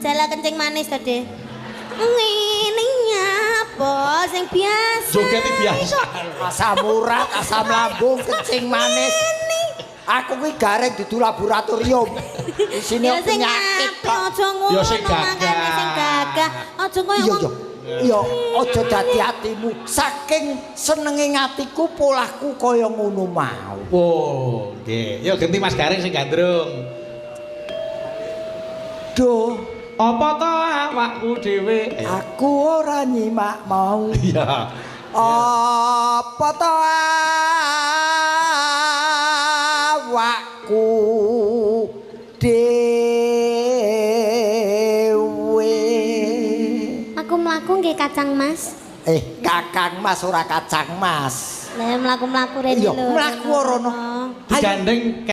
Majalah kencing manis tadi. Ngene apa sing biasa. Joget iki biasa. Asam urat, asam lambung, kencing manis. Aku kuwi gareng dudu laboratorium. Isine Ya sing penyakit apik kok. aja ngono. Ya sing gagah. Makane sing gagah. Aja koyo Iya wong iya. Iya, aja dadi atimu. Saking senenge atiku polahku kaya ngono mau. Oh, nggih. Yo genti Mas Gareng sing gandrung. Duh, Apa to awakku dhewe? aku ora nyimak mau. Iya. Apa to awakku dhewe? Aku mlaku nggih Kacang Mas. Eh, Kakang Mas ora kacang Mas. Lah mlaku-mlaku rene Iya, lho. mlaku ora ono. Digandeng.